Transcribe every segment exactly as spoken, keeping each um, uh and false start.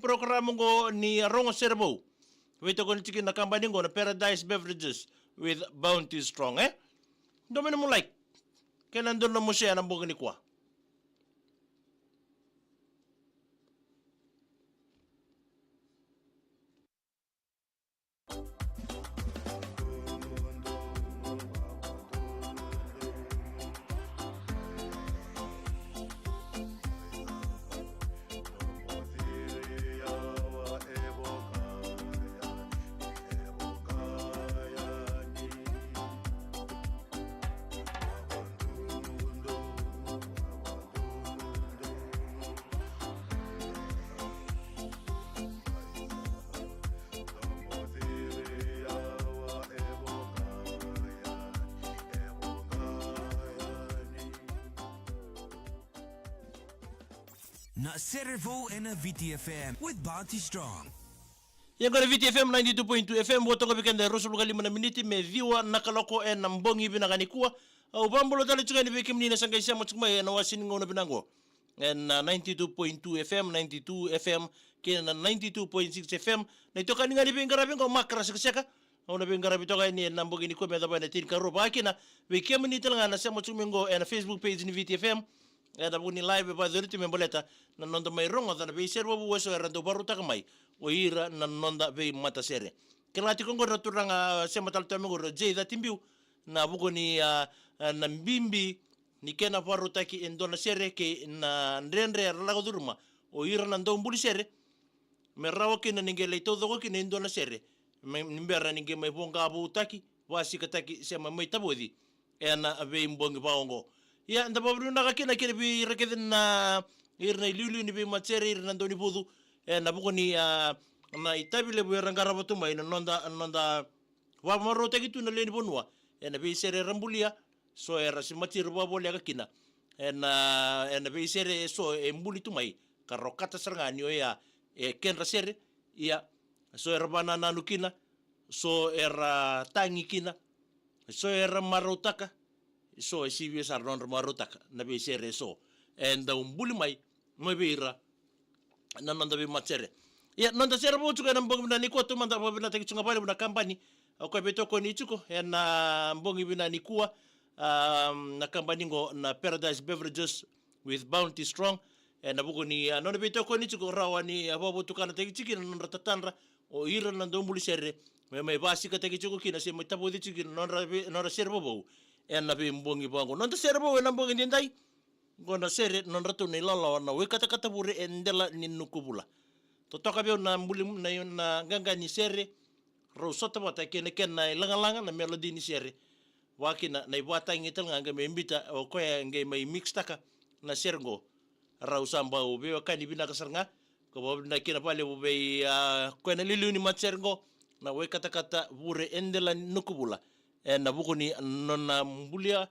program oqo ni Rogo Sere Vou. Veitokoni tiko na kabani oqo na Paradise Beverages with Bounty Strong, e? Dua mai na nomu like. Kei na dua na nomu share ena bogi nikua. Na Sere Vou ena Viti F M with Bounty Strong. Ia oqo na Viti F M ninety-two point two F M, vo toka vei keda e ruasagavulu ka lima na miniti me ciwa na kaloko ena bogi vinaka nikua. Au vakabula tale tiko yani vei kemuni na sa qai sema tiko mai ena wase ni gauna vinaka oqo. Ena ninety-two point two F M, ninety-two F M, kei na ninety-two point six F M. Na itokani ga ni veiqaravi oqo, Makara Sekaseka. Au na veiqaravi toka yani ena bogi nikua me yacova na tinikarua. Vakakina vei kemuni tale ga na sema tiko mai oqo ena Facebook page ni Viti F M. Ena vuku ni live e vakayacori tu me baleta na noda mai rogoca na veisere vou eso era dau vakarautaka mai o ira na noda veimatasere. Kila tiko oqori na turaga, a, sema tale tu mai oqori o Jay Catibiu, na vuku ni, a, a, na bibi ni kena vakarautaki e dua na sere kei na dredre era lako curuma o ira na daubuli sere. Me rawa kina ni qai lai taucoko kina e dua na sere, me, ni bera ni qai mai voqavoutaki, vasikataki, se mai, mai tavoci ena veibogi vaka oqo. Ia, da vakavinavinaka kina kei na vei ira kece na, ira na iliuliu ni veimatasere, ira na daunivucu, ena vuku ni, a, na itavi levu era qarava tu mai na noda, noda vakamarautaki tu na lewe ni vanua ena veisere era bulia. So era semati ira vakavoleka kina ena, ena veisere eso e buli tu mai, ka ra okata sara ga ni oya e kedra sere. Ia, so era vakanananu kina, so era tagi kina, so era marautaka, so e sivia sara na nodra marautaka na veisere eso e dau buli mai mai vei ira na noda veimatasere. Ia, noda sere vou tiko ena bogi vinaka nikua, taumada vakavinavinakataki tiko ga vakalevu na kabani o koya veitokoni tiko ena bogi vinaka nikua, a, na kabani oqo na Paradise Beverages with Bounty Strong. Ena vuku ni, a, nona veitokoni tiko, rawa ni, a, vakavotukanataki tiko kina na nodra tatadra o ira na daubuli sere, me mai vasikataki tiko kina se mai tavoci tiko kina na nodra vei, nodra sere vovou ena veibogi vaka oqo. Noda sere vou ena bogi edaidai, oqo na sere nodratou na ilawalawa na Waikatakata Vure e Dela ni Nukuvula. Totoka vei au na buli, na, na qaqa ni sere, rau sota vata kei na kena ilagalaga na melody ni sere. Vakakina na ivakatagi tale ga qai mai biuta o koya e qai mai mixtaka na sere oqo. Rau sa bau veiwekani vinaka sara ga. Ka vakavinavinaka kina vakalevu vei, a, koya na iliuliu ni matasere oqo, na Waikatakata Vure e Dela ni Nukuvula ena vuku ni nona bulia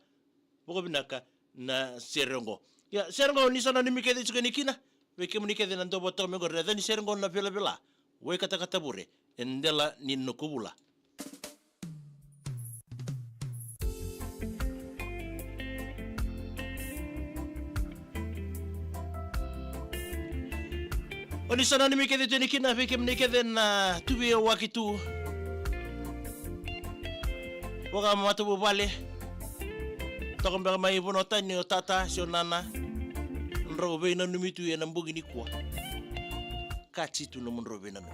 vakavinaka na sere oqo. Ia, sere oqo ni sa nanumi kece tiko yani kina vei kemuni kece na dau vakatoka mai oqori, na yaca ni sere oqo na Velavela, Waikatakata Vure e Dela ni Nukuvula. O ni sa nanumi kece tu yani kina vei kemuni kece na tu veiyawaki tu, vakamatavuvale, toka beka mai vanua tani o tata se o nana, drau veinanumi tu ena bogi nikua. Kati tu nomudrau veinanumi.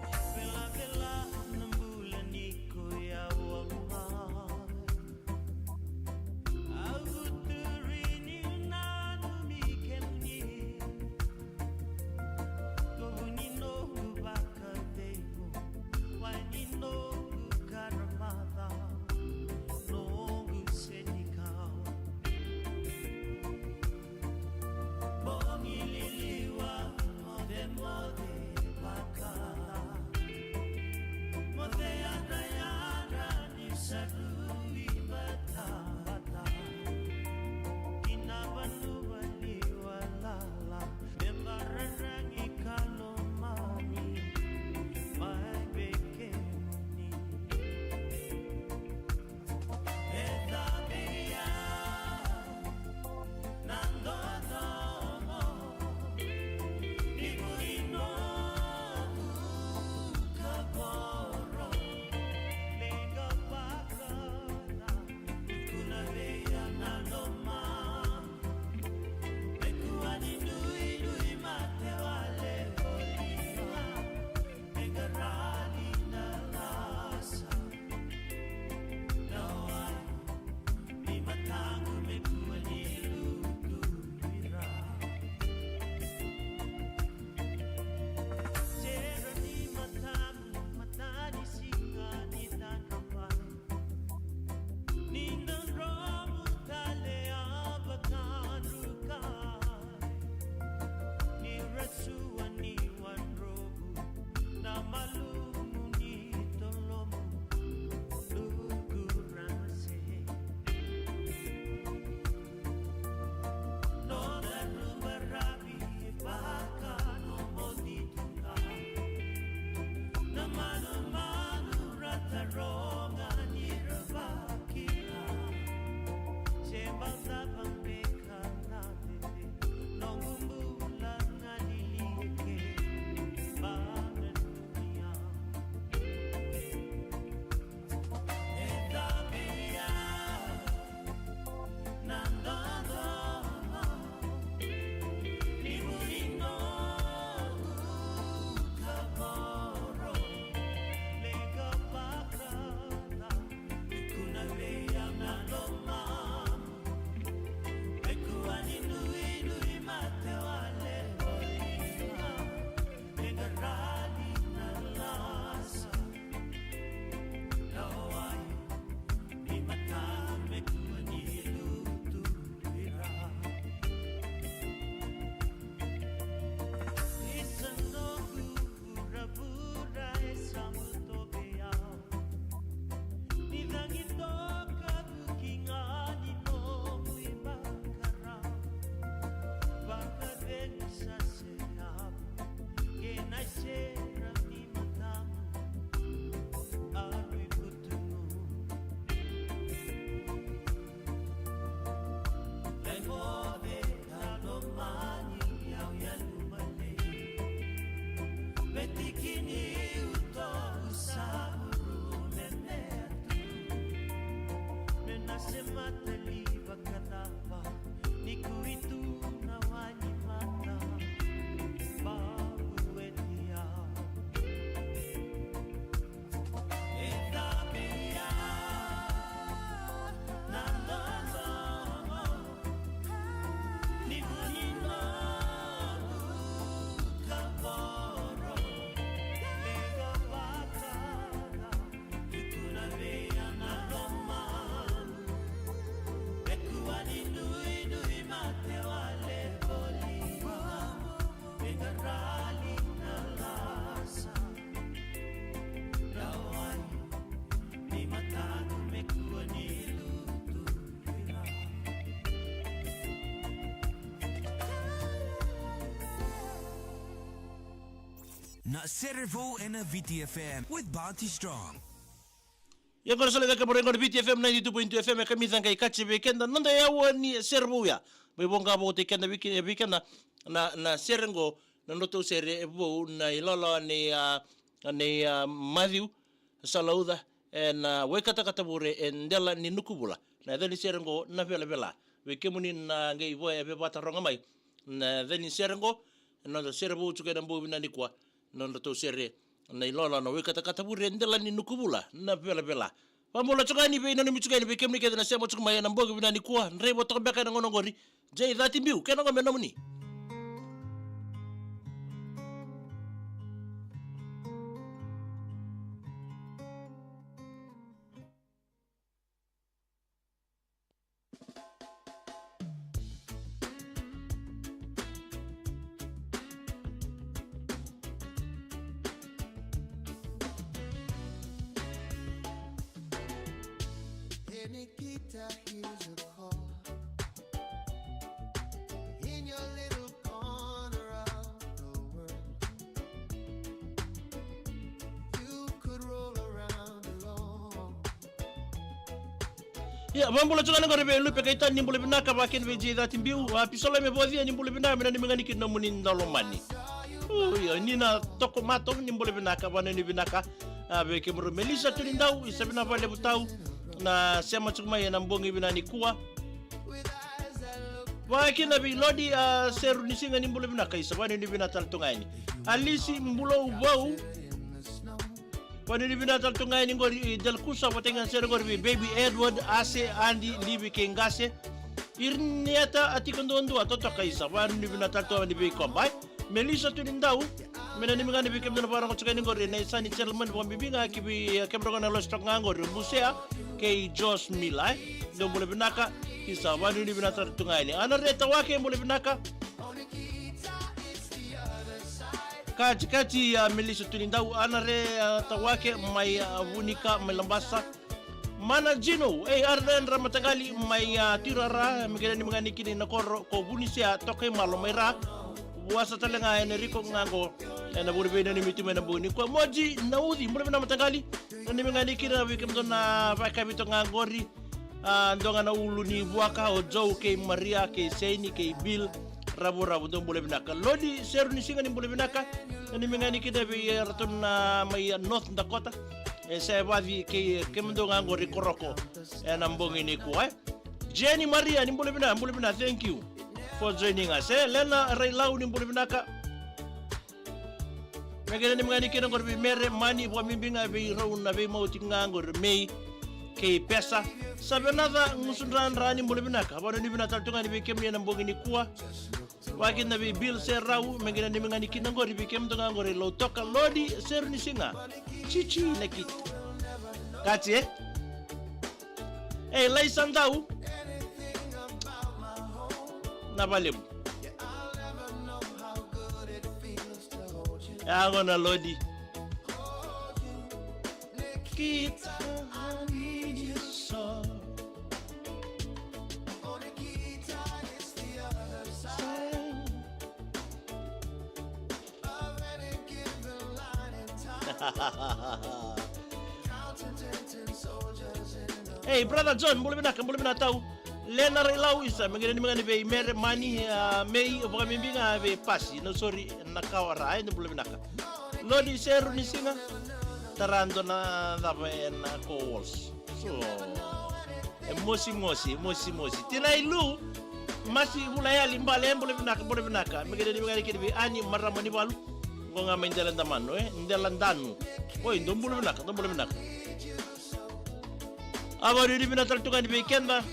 Na Sere Vou ena V T F M with Bounty Strong. Ia qori sa lai caka mai qori V T F M ninety-two point two F M, e kamica qai kaci vei keda noda yawa ni sere vou ya. Mai voqa vou tei keda vei ke-, vei keda na, na sere qo, na nodratou sere vou na ilawalawa nei, a, nei, a, Maciu Salauca, ena Waikatakata Vure e Dela ni Nukuvula. Na yaca ni sere qo na Velavela. Vei kemuni na qai vo e vevataroga mai na yaca ni sere qo, na noda sere vou tiko ena bogi vinaka nikua, na nodratou sere na ilawalawa na Waikatakata Vure e Dela ni Nukuvula, na Velavela. Vabula tiko yani vei nanumi tiko yani vei kemuni kece na sema tiko mai ena bogi vinaka nikua, draiva toka beka ena gauna qori. Jay Cati Biu, kena qo me nomuni. Hey, Nikita, here's a call. In your little corner of the world, you could roll around alone. Ia, vabula tiko yani qori vei Lupe Kaitani, ni bula vinaka, vakakina vei Jay Cati Biu, a, Pisolai me Vocia, ni bula vinaka, me nanumi ga ni kina nomuni daulomani. Ui, ni na toko mato, ni bula vinaka, vananumi vinaka, a, vei kemudrau Melissa Tunidau, isa vinaka vakalevu tau, na sema tiko mai ena bogi vinaka nikua. Vakakina vei Lodi, a, Seru ni Siga, ni bula vinaka, isa vananumi vinaka tale tu ga yani. Alisi Bulou Vau, vananumi vinaka tale tu ga yani qori i Delakusa, vata ga na sere qori vei Baby Edward, Ase, Adi, Livi kei Qase. Irinieta a tiko duadua totoka, isa vananumi vinaka tale tu ga yani vei Koba. Melissa Tunidau, me nanumi ga ni vei kemudou na vakarogo tiko yani qori na isa ni German, vakabibi ga ki vei, e, kemudrau ga na losi toka ga qori Busea kei Josh Mila, e. Dou bula vinaka, isa vananumi vinaka tale tu ga yani. Ana Re Tawake, bula vinaka. Katikati, a, Melissa Tunidau, Ana Re, a, Tawake mai, a, Vunika mai Labasa. Mana Jino, ei, Arden Ramataqali mai, a, Tirara, me kena ni magani kina na koro ko Vunisea, toka i Malo mai Ra. Vuasa tale ga ena Riko ga qo ena vuri vei nanumi tu mai na bogi nikua. Moji Nauci, bula vinaka mataqali. Na ni magani kina vei kemudou na vakavito ga qori. A, dua ga na ulu ni vuaka, o Joe kei Maria kei Seini kei Bill. Ravuravu, dou bula vinaka. Lodi Seru ni Siga, ni bula vinaka. Na ni magani kina vei, e, ratou na mai, e, North Dakota. E, Sevaci kei, e, kemudou ga qori Koroko ena bogi nikua, e. Jenny Maria, ni bula vinaka, bula vinaka, thank you for joining us, e. Lena Railau, ni bula vinaka. Me kena ni magani kina qori vei Mere Mani, vakabibi ga vei rau na veimauti ga qori Mei kei Pesa. Savenaca Gusudradra, ni bula vinaka, vananumi vinaka tale tu ga yani vei kemuni ena bogi nikua. Vakakina vei Bill Serau, me kena ni magani kina qori vei kemudou ga qori Lautoka, Lodi Seru ni Siga. Cici Nakita. Kaci, e? Ei, Laisa Dau. Na valevu. Yago na Lodi. Kita, I need you so. Ei, brother John, bula vinaka, bula vinaka tau. Lena Railau, isa, me kena ni magani vei Mere Mani, a, Mei, vakabibi ga vei Pasi, no, sorry, na kawa ra, e, ni bula vinaka. Lodi Seru ni Siga, tara dua na cava ena ko Walls. So, e mosimosi, mosimosi. Tinai Lu, Masi Vulayali, bale, bula vinaka, bula vinaka. Me kena ni magani kina vei Ani, marama ni valu. Qo ga mai Dela Damanu, e? Dela Danu. Oi, dou bula vinaka, dou bula vinaka. A, vananumi vinaka tale tu ga yani vei keda.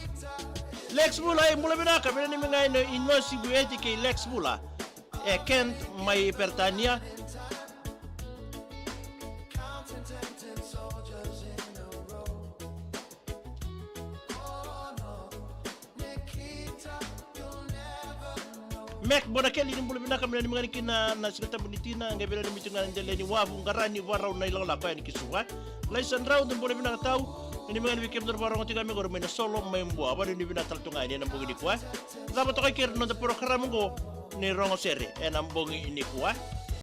Lex Vula, e, bula vinaka, me nanumi ga yani Inosi Vueti kei Lex Vula. E, Kent mai Peritania. Mek Bonakeli, ni bula vinaka, me nanumi ga ni kina na Siga Tabu ni Tina, qai vei nanumi tu ga na dela ni wavu, qara ni vakarau na ilakolako yani ki Suva. Laisa Drau, ni bula vinaka tau, nanumi ga ni vei kemudou na vakarorogo tiko ga mai qori mai Nasolo, mai Bua, vakananumi vinaka tale tu ga yani ena bogi nikua. Cava toka i keri na noda porokaramu oqo ni Rogo Sere ena bogi nikua.